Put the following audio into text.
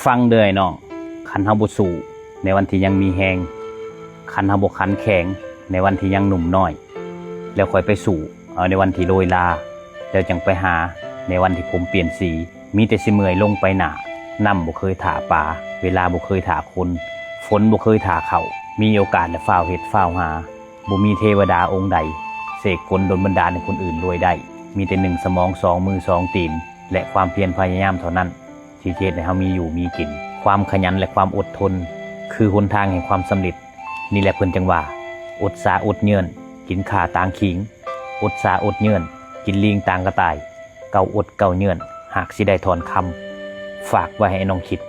ຟັງເດີ້ອ້າຍນ້ອງ, ຄັນເຮົາບໍ່ສູ້ໃນວັນທີ່ຍັງມີແຮງ, ຄັນເຮົາບໍ່ຂັນແຂງໃນວັນທີ່ຍັງໜຸ່ມນ້ອຍ, ແລ້ວຄ່ອຍໄປສູ້ເອົາໃນວັນທີ່ໂລຍລາ, ແລ້ວຈັ່ງໄປຫາໃນວັນທີ່ຜົມປ່ຽນສີ. ມີແຕ່ຊິເມື່ອຍລົງໄປໜ້າ, ນ້ຳບໍ່ເຄີຍຖ້າປາ, ເວລາບໍ່ເຄີຍຖ້າຄົນ, ຝົນບໍ່ເຄີຍຖ້າເຂົ້າ, ມີໂອກາດແລ້ວຟ້າວເຮັດຟ້າວຫາ. ບໍ່ມີເທວະດາອົງໃດເສກກົນດົນບັນດານໃຫ້ຄົນອື່ນລວຍໄດ້. ມີແຕ່ໜຶ່ງສະໝອງ, ສອງມື, ສອງຕີນ ແລະ ຄວາມພຽນພະຍາຍາມເທົ່ານັ້ນ ທີ່ຈະເຮັດໃຫ້ເຮົາມີຢູ່ມີກິນ. ຄວາມຂະຫຍັນ ແລະ ຄວາມອົດທົນ ຄືຫົນທາງແຫ່ງຄວາມສຳເລັດ. ນີ້ແຫຼະເພິ່ນຈຶ່ງວ່າ ອົດສາອົດເຍືອນ ກິນຂ່າຕ່າງຂີງ, ອົດສາອົດເຍືອນ ກິນລີງຕ່າງກະຕ່າຍ, ເຈົ້າອົດເຈົ້າເຍືອນ ຫາກຊິໄດ້ທ່ອນຄຳ. ຝາກໄວ້ໃຫ້ນ້ອງຄິດ.